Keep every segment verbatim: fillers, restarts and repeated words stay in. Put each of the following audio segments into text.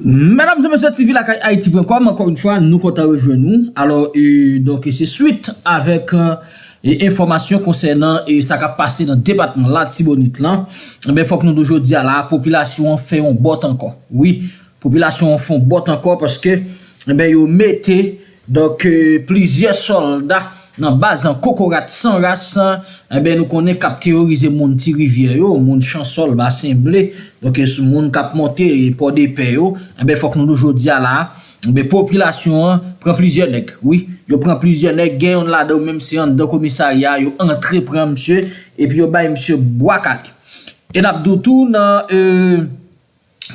Medam e mesye, T V lakay Haiti point com, ankò yon fwa, nou kontan rejwenn nou. Alò, e, donk, se swit avèk, e, enfòmasyon konsènan, e, sa k ap pase nan depatman Latibonit lan. Enben, fòk nou di w jodi a la, popilasyon an fè yon bòt ankò. Wi, popilasyon an fè yon bòt ankò paske, enben, yo mete, donk, e, plizyè sòlda nan baz an kokorat san ras, enben, nou konnen k ap teworize moun Ti Rivyè yo, moun Chansòl, Basen Ble, donk, e, sou moun k ap monte, e, Pòdepè yo, enben, fòk nou di w jodi a la, enben, popilasyon an pran plizyè nèg, wi, yo pran plizyè nèg, gen youn ladan yo menm se anndan komisarya, yo antre pran misye, epi yo bay misye bwa kale. E n ap di w tou nan, e,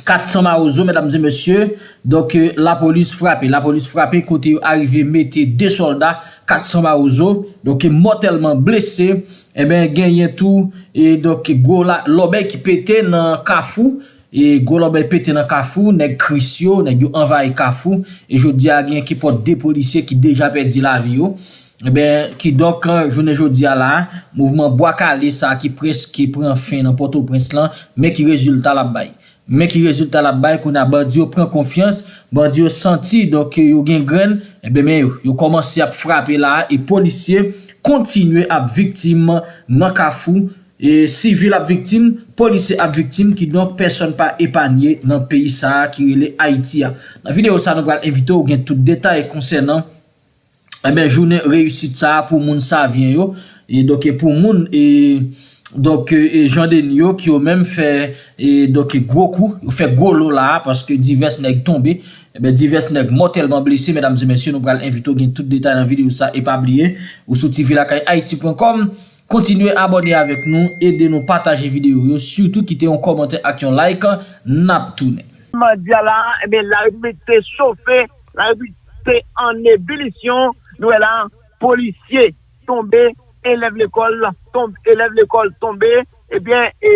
kat san Mawozo, medam e mesye, donk, e, lapolis frape, lapolis frape kote yo arive mete de sòlda kat san Mawozo, donk, e, mòtèlman blese, enben, genyen tou, e, donk, gwo la, lòbèy ki pete nan Kafou, e, gwo lòbèy pete nan Kafou, nèg Kris yo, nèg yo anvayi Kafou, e jodi a gen ki pòt de polisye ki deja pèdi lavi yo. Enben, kidonk, jounen jodi a la, mouvman bwa kale sa ki prèske pran fen nan Pòtoprens lan, men ki rezilta l ap bay. Men ki rezilta l ap bay, kounye a bandi yo pran konfyans, bandi yo santi, donk, yo gen grenn, enben, men yo, yo kòmanse ap frape la, e polisye kontinye ap viktim nan Kafou, e sivil ap viktim, polisye ap viktim, kidonk, pèsòn pa epanye nan peyi sa a ki rele Ayiti a. Nan videyo sa a, nou pral envite w gen tout detay konsènan enben, jounen reyisit sa a pou moun Savyen yo, e donk, e pou moun, e, donk, e, e Jan Deni yo, ki yo menm fè, e, donk, e gwo kou, yo fè gwo lo la a, paske divès nèg tonbe, enben, divès nèg mòtèlman blese, medam e mesye, nou pral envite w gen tout detay nan videyo sa a, e pa bliye, ou sou T V lakay Haiti point com, kontinye abòne avèk nou, ede nou pataje videyo yo, sitou kite yon kòmantè ak yon like, n ap tounen. Jodi a la, enben, larepiblik te chofe, larepiblik te an ebilisyon. Nou wè la, polisye tonbe, elèv lekòl tonbe, elèv lekòl tonbe, ebyen, e,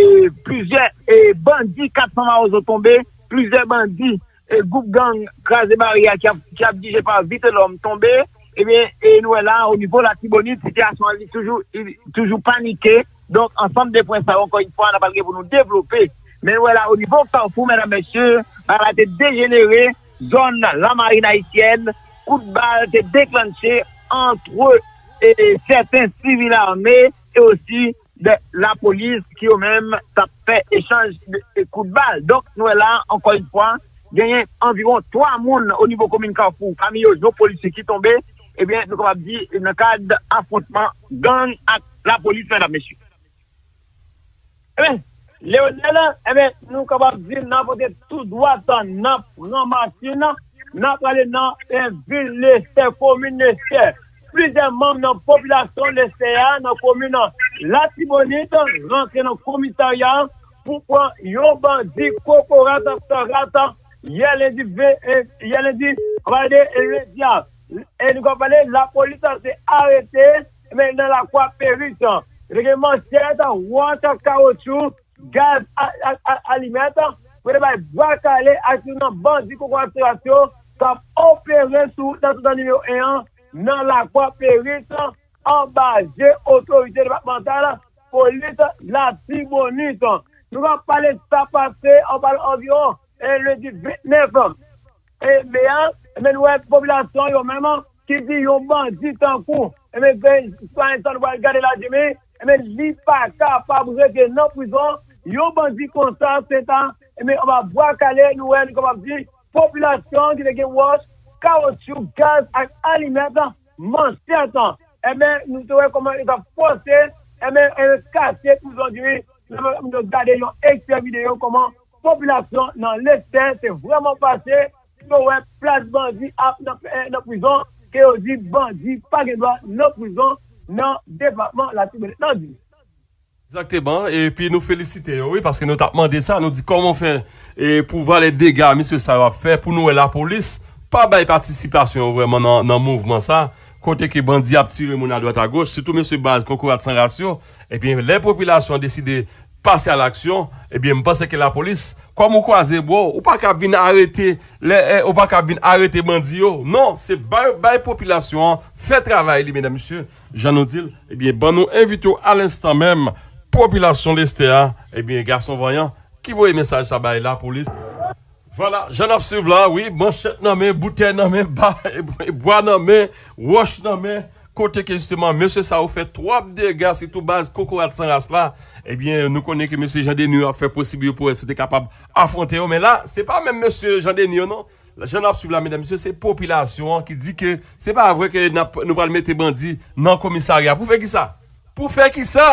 plizyè, e, bandi kat san Mawozo tonbe, plizyè bandi, e, gwoup gang Kraze Baryè ki ap, ki ap dirije pa Vitelhomme tonbe, ebyen, e, nou wè la, o nivo Latibonit, sitiyasyon an li toujou, li toujou panike. Donk, ansanm de pwen sa yo, ankò yon fwa, n ap al gen pou nou devlope. Men nou wè la, o nivo Kafou, medam, mesye, bagay la te dejenere, zòn Lamarin Ayisyèn, kout bal te deklanche antre, e, sèten sivil ame e osi de lapolis ki yo menm t ap fè echanj de, de kout bal. Donk, nou wè la, ankò yon fwa, genyen anviwon twa moun o nivo komin Kafou, pami yo, yon polisye ki tonbe, ebyen, nou kapab di, nan kad afwontman gang ak lapolis, medam, mesye. Ebyen, Leonel, ebyen, nou kapab di n a pote tou dwat, n a pran machin, n a prale nan, eh, vil Lestè, komin Lestè. Plizyè manm nan popilasyon Lestè a, nan komin Latibonit, rantre nan komisarya pou pran yon bandi kokorat, sarat, yè lendi ven, eh, yè lendi, ann pale de lendi a. E nou ka pale, lapolis te arete, men nan lakwa Peris, yo te gen manchèt, wòch, kawotchou, gaz a, a, a, alimèt, pou te bay bwa kale ak youn nan bandi kokorat yo k ap opere sou wout nasyonal nimewo en an nan lakwa Peris, anba je otorite depatmantal polis Latibonit. Nou ka pale sa pase, ann pale anviwon, e, lendi vennèf e, me a, men nou wè popilasyon yo menm ki di yon bandi tankou, e, men, sitwayen sa nou pral gade la, Jimmy, e, men, li pa kapab rete nan prizon. Yon bandi konsa, se ta, e, men, anba bwa kale, nou wè, nou kapab di, popilasyon ki te gen wòch, kawotchou, gaz ak alimèt, manchèt, e, men, nou te wè kòman yo t ap fòse, e, men, e, kase prizon, Jimmy. Nou gade yon ekstrè videyo kòman popilasyon nan Lestè te vrèman pase pou yo wè plas bandi ap nan, eh, nan prizon, ke yo di bandi pa gen dwa nan prizon nan depatman Latibonit nan di. Egzakteman, epi nou felisite yo, wi, paske nou t ap mande sa, nou di kòman fè, eh, pou valè dega misye sa yo ap fè, pou nou wè lapolis pa bay patisipasyon yo vrèman nan, nan mouvman sa, kote ke bandi ap tire moun adwat agoch, sitou mesye baz kokorat san ras yo, epi lè popilasyon deside pase a laksyon, ebyen, m panse ke lapolis, kòm ou kwaze bra w, ou pa ka vin arete, lè, eh, ou pa ka vin arete bandi yo. Non, se bay, bay popilasyon an fè travay li, medam, mesye, jan nou di l, ebyen, ban nou envite w alenstan menm, popilasyon Lestè a, ebyen, gason vanyan, ki voye mesaj sa bay lapolis. Vwala, jan n ap swiv la, wi, manchèt nan men, boutèy nan men, ba, bwa nan men, wòch nan men, kote ke jisteman mesye sa yo fè twòp dega, sitou baz kokorat san ras la, ebyen, nou konnen ke mesye Jan Deni yo ap fè posib yo pou wè si yo te kapab afwonte yo, men la, se pa menm mesye Jan Deni yo, non. Jan n ap swiv la, medam, mesye, se popilasyon an ki di ke se pa vre ke n ap, nou pral mete bandi nan komisarya. Pou fè kisa? Pou fè kisa?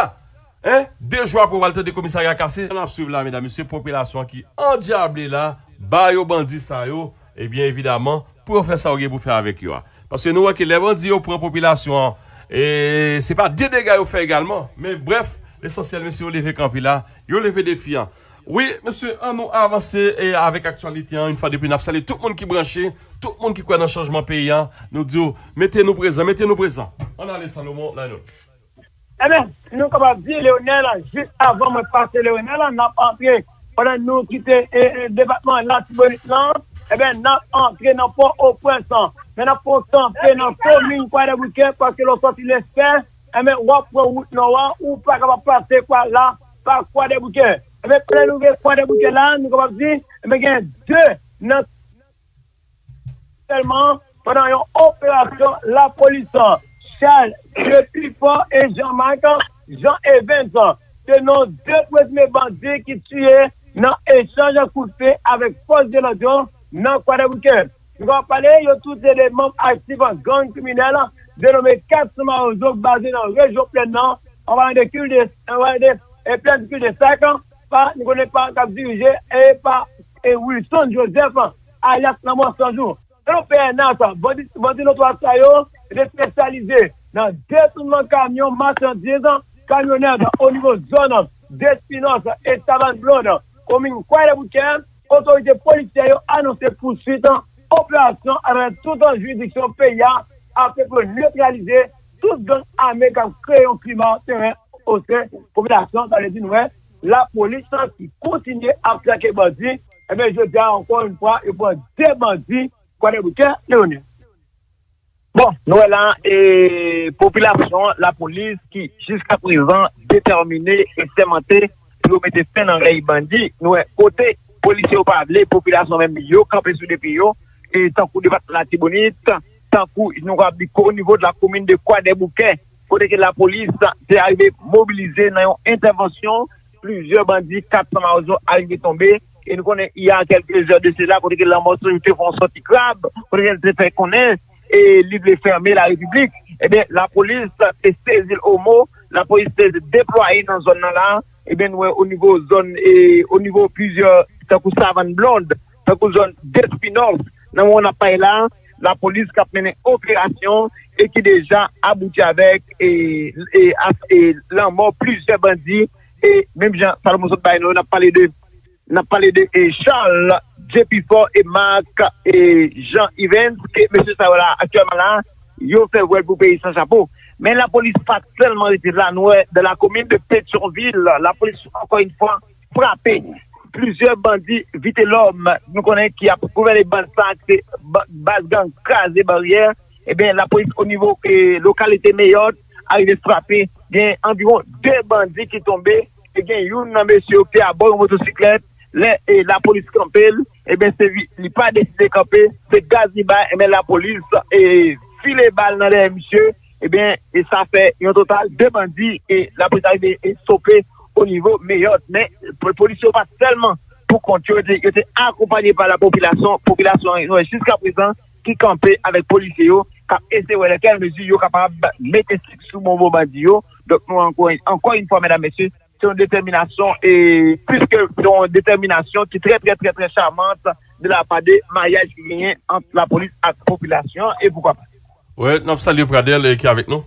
Hein? De jou apre w al tande komisarya kase. N ap swiv la, medam, mesye, popilasyon an ki andyable la, ba yo bandi sa yo, ebyen, evidaman, pou yo fè sa yo gen pou fè avèk yo a. Paske nou wè ke lè bandi yo pran popilasyon an, e se pa de dega yo fè egalman. Men brèf, lesansyèl, mesye, yo leve kanpe la, yo leve defi an. Wi, mesye, an nou avanse e avèk aktyalite an, yon fwa de plis, n ap salye tout moun ki branche, tout moun ki kwè nan chanjman peyi an. Nou di w, mete nou prezan, mete nou prezan. Ann ale, Salomon, la nou. Ebyen, nou kapab di, Leonel, jis avan mwen pase Leonel, n ap antre pandan nou kite e, e, depatman Latibonit lan, ebyen, n ap antre nan Pòtoprens lan. Men n ap pran kanpe nan komin Kwadèboukè, paske lè w sòti Lestè, ebyen, w ap pran wout nò a, ou pa kapab pase pa la, pa Kwadèboukè. Ebyen, pandan nou gen Kwadèboukè la, nou kapab di, ebyen, gen de nan sèlman pandan yon operasyon lapolis, Charles Depifò e Jean-Marc Jean Evans, se non de prezime bandi ki tiye nan echanj kout pe avèk fòs de lòd yo nan Kwadèboukè. Nou ka pale, yo tout se de manm aktif gang kriminèl denome Kat San Mawozo, baze nan rejyon Plèn nan, anba de Kil de, anba de, e Plèn Kil de Sak, pa, nou konnen pa, k ap dirije e pa, e Wilson Joseph, alyas Lanmò San Jou. Selon P N H, bandi, bandi notwa sa yo te espesyalize nan detounman kamyon machandiz, kamyonèt, o nivo zòn Despinos e Savann Blond, komin Kwadèboukè. Otorite polisyè yo anonse pouswit operasyon atravè tout jiridiksyon peyi a, afin pou netralize tout gang ame k ap kreye yon klima teren o sen popilasyon. Sa vle di nou wè lapolis ki kontinye ap trake bandi. Ebyen, jodi a, ankò yon fwa, yo pran de bandi Kwadèboukè, Leonel. Bon, nou wè la, e, popilasyon, lapolis ki jiska prezan detèmine e sèmante pou yo mete fen nan rèy bandi. Nou wè kote polisye yo pa vle, popilasyon menm yo kanpe sou de pye yo, e tankou depatman Latibonit, tankou nou ka di o nivo de la komin de Kwadèboukè, kote ke lapolis te arive mobilize nan yon entèvansyon, plizyè bandi Kat San Mawozo arive tonbe, e nou konnen, il y a quelques heures de cela, kote ke Lanmò San Jou te fè yon sòti krab, kote ke l te fè konnen, e li vle fèmen la repiblik. Ebyen, lapolis te sezi l o mo, lapolis te deplwaye nan zòn nan la, ebyen, nou wè o nivo zòn, e o nivo plizyè, tankou Savann Blond, tankou zòn Despinos, nan moman n ap pale la, lapolis k ap mennen operasyon e ki deja abouti avèk, e, e, as-, e lanmò plizyè bandi, e menm jan Salomon sot bay nou, n ap pale de, n ap pale de, e, Charles Depifò e Marc, e, Jean Evans, ke mesye sa yo la, aktyèlman la, yo fè vwèl pou peyi san chapo. Men lapolis pa sèlman rete la, nou wè, dans la commune de Pétion-Ville, lapolis, ankò yon fwa, frape plizyè bandi Vitelòm, nou konnen, ki ap gouvène baz sa, se ba-, baz gang Kraze Baryè. Ebyen, lapolis o nivo, e, lokalite Meyòt arive frape. Gen anviwon de bandi ki tonbe. E gen youn nan mesye yo ki te abò yon motosiklèt. Lè, e, lapolis kanpe l, ebyen, se vi-, li pa deside kanpe. Se gaz li bay, ebyen, lapolis, e, file bal nan dèyè misye. Ebyen, e sa fè yon total de bandi e lapolis arive e stope o nivo Meyòt. Men, po-, polisye yo pa t sèlman pou kont yo, yo te, yo te akonpaye pa lapopilasyon. Popilasyon an, nou wè, jiska prezan, ki kanpe avèk polisye yo, k ap eseye wè nan kèl mezi yo kapab mete sik sou bonbon bandi yo. Donk, nou ankò, ankò yon fwa, medam, mesye, se yon detèminasyon, e pliske se yon detèminasyon ki trè, trè, trè, trè chamant de la pa de maryaj ki genyen ant lapolis ak popilasyon, e poukwa pa. Wi, n ap salye Pradel, e, ki avèk nou.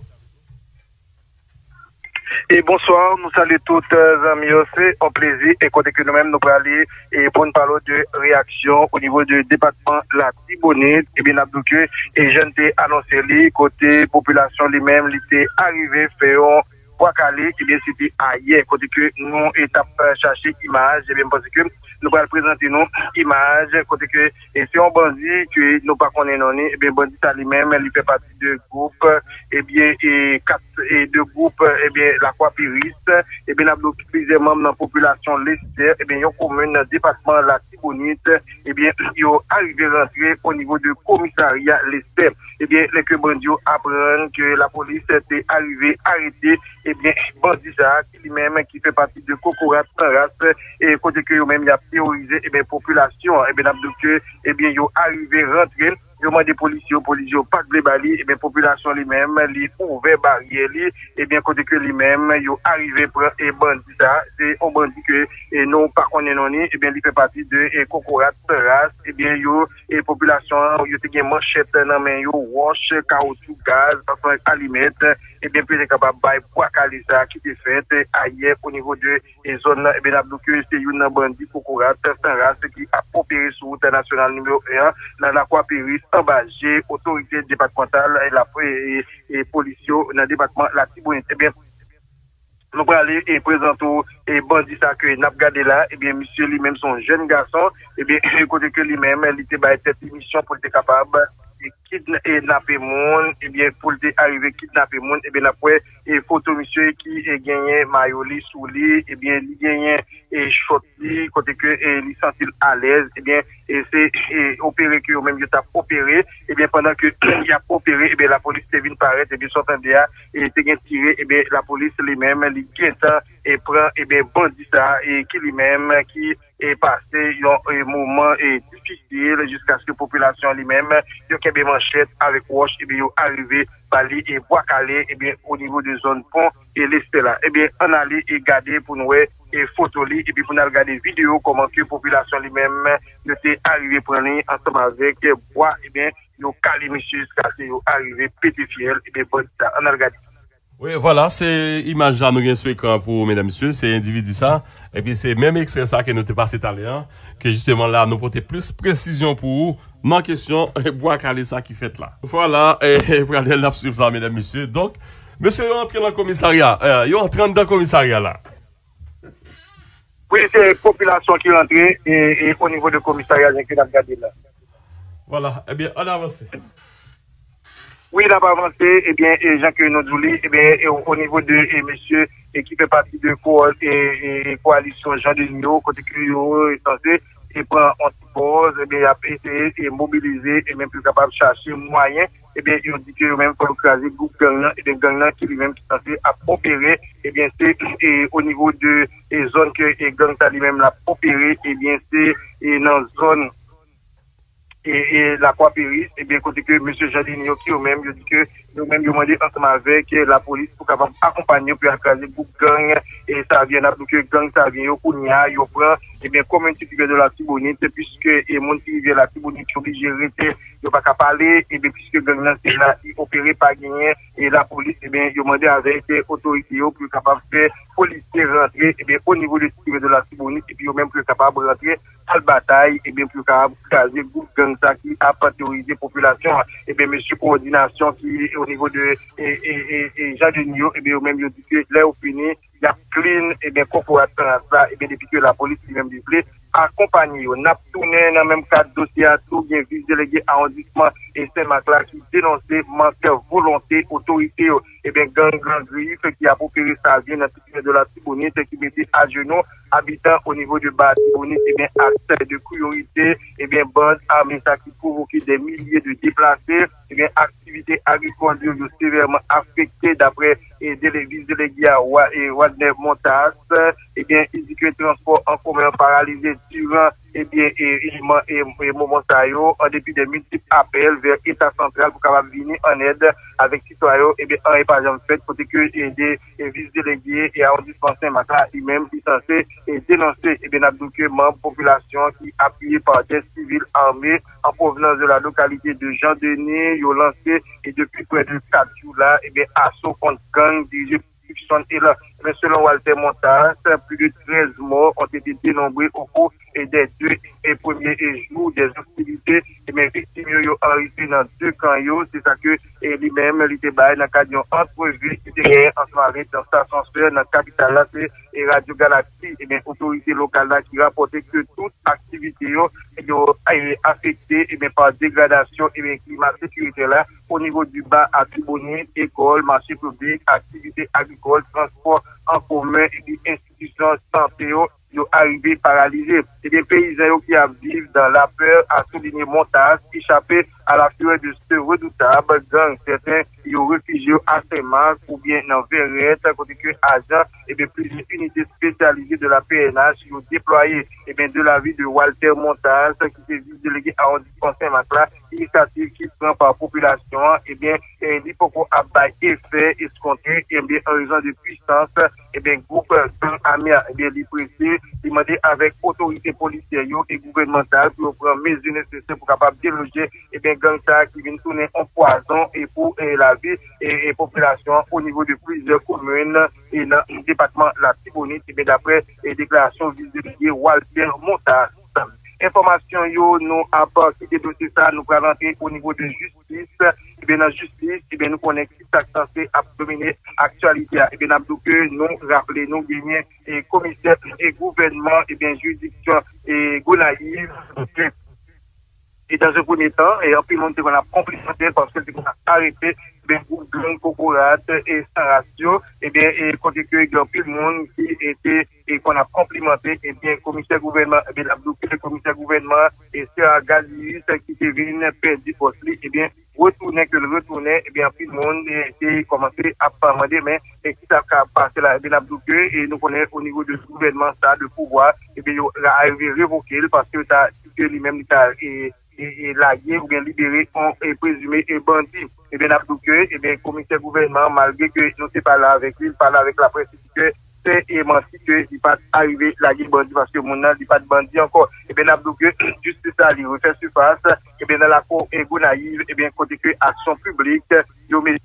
E bonswa, nou salye tout, e, zanmi yo. Se yon plezi, e kote ke nou menm nou prale, e pou n pale de reyaksyon o nivo de depatman Latibonit, ebyen, n ap di w ke, e jan n te anonse li, kote popilasyon li menm, li te arive fè yon Bwa Kale, ebyen, se te ayè, kote ke nou, e, t ap, e, chache imaj, ebyen, m panse ke nou pral prezante nou imaj, kote ke, e, se yon bandi ke nou pa konnen non li, ebyen, bandi sa li menm, li fè pati de gwoup, ebyen, e, kat, e, de gwoup, ebyen, Lakwa Peris, ebyen, n ap di w plizyè manm nan popilasyon Lestè, ebyen, yon komin nan depatman Latibonit, ebyen, yo arive rantre o nivo de komisarya Lestè. Ebyen, lè ke bandi yo aprann ke lapolis te arive arete, ebyen, bandi sa a, ki li menm ki fè pati de Kokorat San Ras, e kote ke yo menm y ap teworize, ebyen, popilasyon an, ebyen, n ap di ke, ebyen, yo arive rantre, yo mande polis yo, polis yo pa t vle ba li, ebyen, popilasyon li menm, li ouvè baryè li, ebyen, kote ke li menm, yo arive pran, e bandi sa a, se yon bandi ke, e nou pa konnen non li, ebyen, li fè pati de, e Kokorat San Ras, ebyen, yo e popilasyon an, yo te gen manchèt nan men yo, wòch, kawotchou, gaz, ansanm ak alimèt, ebyen, pou yo te kapab bay Bwa Kale sa a ki te fèt, e, ayè o nivo de, e, zòn nan, ebyen, n ap di w ke se youn nan bandi Kokorat San Ras ki ap opere sou wout nasyonal nimewo en an, nan Lakwa Peris, anba je otorite depatmantal, e, la, e, e, e polis yo nan depatman Latibonit. Ebyen, nou prale, e, prezante w, e, bandi sa ke n ap gade la, ebyen, misye li menm se yon jèn gason, ebyen, kote ke li menm, li te bay tèt li misyon pou l te kapab, e, kidn-, e, nape moun, ebyen, pou l te arive kidnape moun, ebyen, n ap wè, e, foto misye ki, e, genyen mayo li sou li, ebyen, li genyen, e, chòt li, kote ke, e, li santi l alèz, ebyen, e, se, e, opere ke yo menm yo t ap opere, ebyen, pandan ke y ap opere, ebyen, lapolis te vin parèt, ebyen, sa w tande a, e te gen tire, ebyen, lapolis li menm, li gentan, e pran, ebyen, bandi sa a, e ki li menm, ki, e pase yon, e moman, e difisil, jiskaske popilasyon li menm, yo kenbe manchèt avèk wòch, ebyen, yo arive ba li, e Bwa Kale, ebyen, o nivo de zòn pon, e Lestè la. Ebyen, ann ale, e gade pou n wè, e foto li, epi pou n al gade videyo, kòman ke popilasyon li menm, yo te arive pran li ansanm avèk bwa, ebyen, yo kale misye jiskaske yo arive pete fyèl, ebyen, bandi sa. Ann al gade. Wi, vwala, se imaj la nou gen sou ekran pou medam, mesye, se endividi sa. Epi se menm ekstrè sa ke nou te pase talè a, ke jisteman la nou pote plis presizyon pou ou nan kesyon bwa kale sa ki fèt la. Vwala, e, Pradel, n ap swiv sa, medam, mesye. Donk, mesye yo antre nan komisarya, e, yo antre anndan komisarya la. Wi, se popilasyon ki rantre, e, e o nivo de komisarya, jan ke n ap gade la. Vwala, ebyen, ann avanse. Wi, n ap avanse, ebyen, e jan ke nou di w li, ebyen, e o nivo de, e mesye, e ki fè pati de ko-, e, e, e koalisyon Jean Denis yo, kote ke yo, e sanse, e pran yon ti pòz, ebyen, y ap eseye, e mobilize, e menm pou yo kapab chache mwayen, ebyen, yo di ke yo menm fò yo kraze gwoup gang nan, ebyen, gang nan ki li menm ki sanse ap opere, ebyen, se, e o nivo de, e zòn ke, e gang sa li menm l ap opere, ebyen, se, e nan zòn e, e Lakwa Peris, ebyen, kote ke mesye Jean Denis yo ki yo menm, yo di ke yo menm yo mande ansanm avèk, e, lapolis pou kapab akonpanye yo pou y al kraze gwoup gang, e, Savyen. N ap di ke gang Savyen yo kounye a, yo pran, ebyen, komin ti Rivyè de Latibonit, piske, e, moun ti Rivyè Latibonit yo oblije rete, yo pa ka pale, ebyen, piske gang nan se la li opere, pa genyen, e, lapolis, ebyen, yo mande avèk, e, otorite yo pou yo kapab fè polisye rantre, ebyen, o nivo de ti Rivyè de Latibonit, epi yo menm pou yo kapab rantre al batay, ebyen, pou yo kapab kraze gwoup gang sa ki ap teworize popilasyon an. Ebyen, mesye kowòdinasyon ki o nivo de, e, e, e, e Jan Deni yo, ebyen, yo menm yo di ke lè yo fini, y ap clean, ebyen, kokorat San Ras la, ebyen, depi ke lapolis li menm li vle akonpanye yo. N ap tounen nan menm kad dosye a tou, gen vis delege awondisman e Senmak la ki denonse mank volonte otorite yo. Ebyen, gang Gran Grif ki ap opere Savyen nan ti Rivyè de Latibonit ki mete ajenou abitan o nivo de Ba Latibonit, ebyen, aktè de kriyorite, ebyen, band ame sa ki pwovoke dè milye de deplase, ebyen, aktivite agrikòl yo, yo sevèman afekte, daprè, e, dele-, vis delege a, Wa-, e, Wadner Montas, ebyen, li di ke transpò an komen an paralize diran, ebyen, e, e, man-, e, e, moman sa yo, an depi de miltip apèl vè Eta Santral pou kapab vini an èd avèk sitwayen yo, ebyen, anyen pa janm fèt, kote ke, e, de, e, vis delege e awondisman Senmak la, li menm, li sanse, e, denonse, ebyen, n ap di w ke manm popilasyon ki apiye pa dè sivil ame an pwovenans de la lokalite de Jan Deni, yo lanse, e depi prè de kat jou la, ebyen, aso kont gang dirije Tucson Hill. Ebyen, selon Walter Montas, plus de treize morts ont été dénombrés au cours, eh, des deux, eh, premiers, eh, jours des hostilités. Ebyen, viktim yo, yo anrejistre nan de kan yo. Se sa ke, eh, li menm, li te bay nan kad yon antrevi ki te genyen ansanm avèk yon stasyon sè nan kapital la, se, eh, Radio Galaxy. Ebyen, otorite lokal la ki rapòte ke tout aktivite yo, yo, eh, afekte, ebyen, pa degradasyon, ebyen, klima sekirite la, o nivo di Ba Atibonit, ekòl, mache piblik, aktivite agrikòl, transpò an komen, epi enstitisyon sante yo, yo arive paralize. Ebyen, peyizan yo ki ap viv dans la peur, a souligné Montas, ki chape à la fureur de ce redoutable gang. Sèten yo refijye yo a Senmak oubyen nan Vèrèt, kote ke ajan, ebyen, plizyè inite espesyalize de la P N H yo deplwaye. Ebyen, de lavi de Walter Montas, ki se vis delege awondisman Senmak la, inisyativ ki pran pa popilasyon an, ebyen, eh, li poko ap bay efè eskonte, ebyen, an rezon de pwisans, ebyen, gwoup gang ame a, ebyen, li prese, li mande avèk otorite polisyè yo e gouvènmantal pou yo pran mezi nesesè pou kapab deloje, ebyen, gang sa a ki vin tounen yon pwazon e pou, eh, lavi e, e popilasyon an o nivo de plizyè komin e nan depatman Latibonit, ebyen, daprè, eh, deklarasyon vis delege Walter Montas. Enfòmasyon yo, nou ap kite dosye sa, nou pral rantre o nivo de jistis. Ebyen, nan jistis, ebyen, nou konnen ki sa k sanse ap domine aktyalite a. Ebyen, n ap di w ke nou raple, nou genyen, eh, komisè, eh, gouvènman, ebyen, jiridiksyon, eh, Gonayiv. E dans un premier temps, e anpil moun te konn ap konplimante l paske l te konn ap arete, ebyen, gwoup gang kokorat e san ras yo, ebyen, e kote ke gen anpil moun ki te e konn ap konplimante, ebyen, komisè gouvènman, ebyen, n ap di w ke komisè gouvènman, e Serge Gazius, ki te vin pèdi pòs li, ebyen, retounen ke l retounen, ebyen, anpil moun, e, te kòmanse ap mande, men, e kisa k ap pase la, ebyen, n ap di w ke, e nou konnen o nivo de gouvènman sa, de pouvwa, ebyen, yo arive revoke l, paske yo ta di ke li menm, li ta, e, e, e lage oubyen libere yon, e, prezime, e, bandi. Ebyen, n ap di w ke, ebyen, komisè gouvènman, malgre ke nou te pale avèk li, li pale avèk laprès, li di ke se, e, manti ke li pa t arive lage bandi, paske moun nan, li pa t bandi ankò. Ebyen, n ap di w ke jistis la, li refè sifas, ebyen, nan lakou, e, Gonayiv, ebyen, kote ke aksyon piblik, yo mete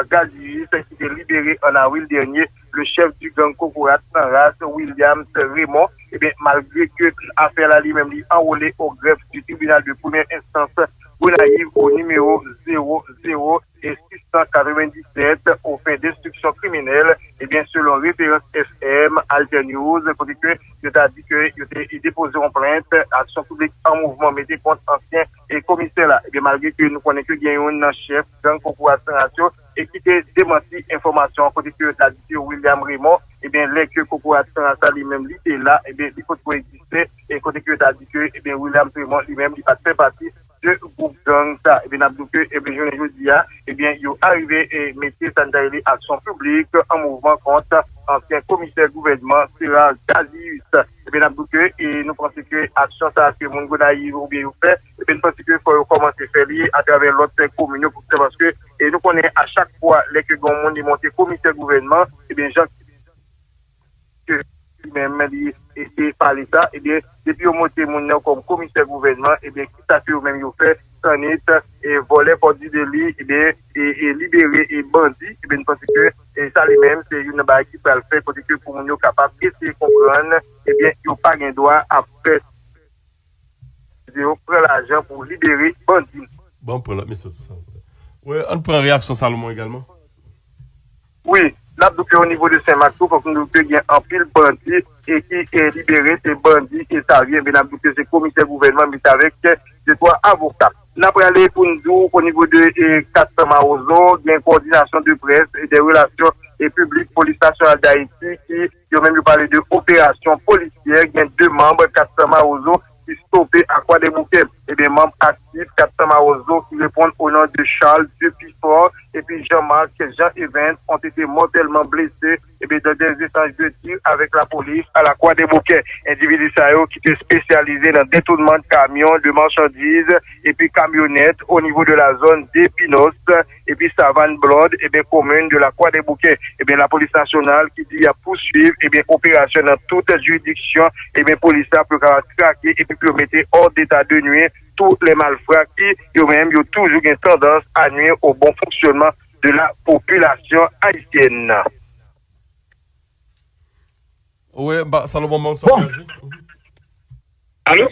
Gazius, ki te libere an avril dènye, le chèf di gang kokorat san ras, Williams Raymond, ebyen, malgre ke afè la li menm li anwole o grèf di tribinal de premyè enstans Gonayiv o nimewo zewo zewo e sis san katrevendisèt o fen denstriksyon kriminèl, ebyen, selon referans F M, Alter News, kote ke yo ta di ke yo te depoze yon plent, Aksyon Piblik an Mouvman mete kont ansyen e komisè la. Ebyen, malgre ke nou konnen ke gen youn nan chèf gang kokorat san ras yo, e ki te demanti enfòmasyon an kote ke yo ta di ke William Raymond, ebyen, lè ke kokorat san ras la li menm li te la, ebyen, li potko egziste, e kote ke yo ta di ke, ebyen, William Raymond li menm li pa t fè pati de gwoup gang sa. Ebyen, n ap di w ke, ebyen, jounen jodi a, ebyen, yo arive e mete sa n ta rele aksyon piblik an mouvman kont ansyen komisè gouvènman Serge Gazius. Ebyen, n ap di w ke, e nou panse ke aksyon sa ke moun Gonayiv oubyen yo fè, ebyen, nou panse ke fò yo kòmanse fè li atravè lòt komin yo, pou se paske, e nou konnen a chak fwa, lè ke gen yon moun li monte komisè gouvènman, ebyen, jan ke li menm li te pale sa, ebyen, depi yo monte moun nan kòm komisè gouvènman, ebyen, kisa ke yo menm yo fè, san nèt, e vòlè pòt di de li, ebyen, e, e libere e bandi, ebyen, nou panse ke, e sa li menm, se youn nan bagay ki pral fè, kote ke pou moun yo kapab eseye konprann, ebyen, yo pa gen dwa ap fè yo pran lajan pou libere bandi. Bon, pran lòt mesye tou sa. Wi, ann pran reyaksyon Salomon egalman. Wi, n ap di w ke o nivo de Senmak tou, fòk nou di w ke gen anpil bandi e ki, e, libere, se bandi e sa vyen, ebyen, n ap di w ke se komisè gouvènman mete avèk de twa avoka. N ap prale pou n di w o nivo de, e, kat san Mawozo, gen kowòdinasyon de près e de relasyon e piblik Polis Nasyonal Dayiti ki yo menm yo pale de operasyon polisyè, gen de manm kat san Mawozo ki stope a Kwadèboukè. Ebyen, manm aktif kat san Mawozo ki reponn o non de Charles Dupifort epi Jean-Marc Jean Evens ont été mortellement blessés, ben, dans des échanges de tirs avec la police à la Croix des Bouquets. Endividi sa yo ki te espesyalize nan detounman de kamyon de machandiz epi kamyonèt o nivo de la zòn de Pinos epi Savann Blonde, ebyen, komin de la Croix des Bouquets. Ebyen, lapolis nasyonal ki di y ap pouswiv, ebyen, operasyon nan tout jiridiksyon, ebyen, polis la pou yo kapab trake epi pou yo mete hors d'état de nuire tous les malfrats ki, yo menm, yo toujou gen tandans à nuire au bon fonctionnement de la population haïtienne. Wi, ba, Salomon, mwen sa Bon. Reyaji. Alo?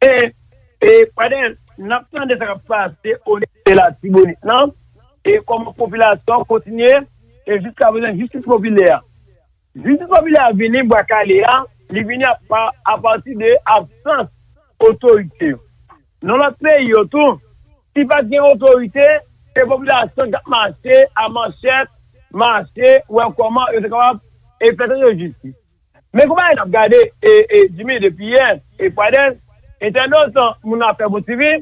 E, e, Pradel, n ap tande sa k ap pase o nivo de Latibonit lan, e kòman popilasyon an kontinye, e jiska prezan, jistis popilè a. Jistis popilè a vini, Bwa Kale a, li vini apa, apati de absans otorite yo. Nan lòt peyi yo tou, si pa t gen otorite, se popilasyon k ap mache a manchèt, mache, wè kòman yo te kapab e fè tande yo jistis. Men konpayi n ap gade, e, e, Jimmy, depi yè, e Pradel, entènot, moun afè bon TV,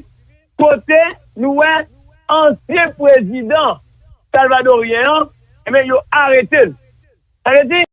kote nou wè ansyen prezidan salvadoryen an, ebyen, yo arete l. Sa vle di,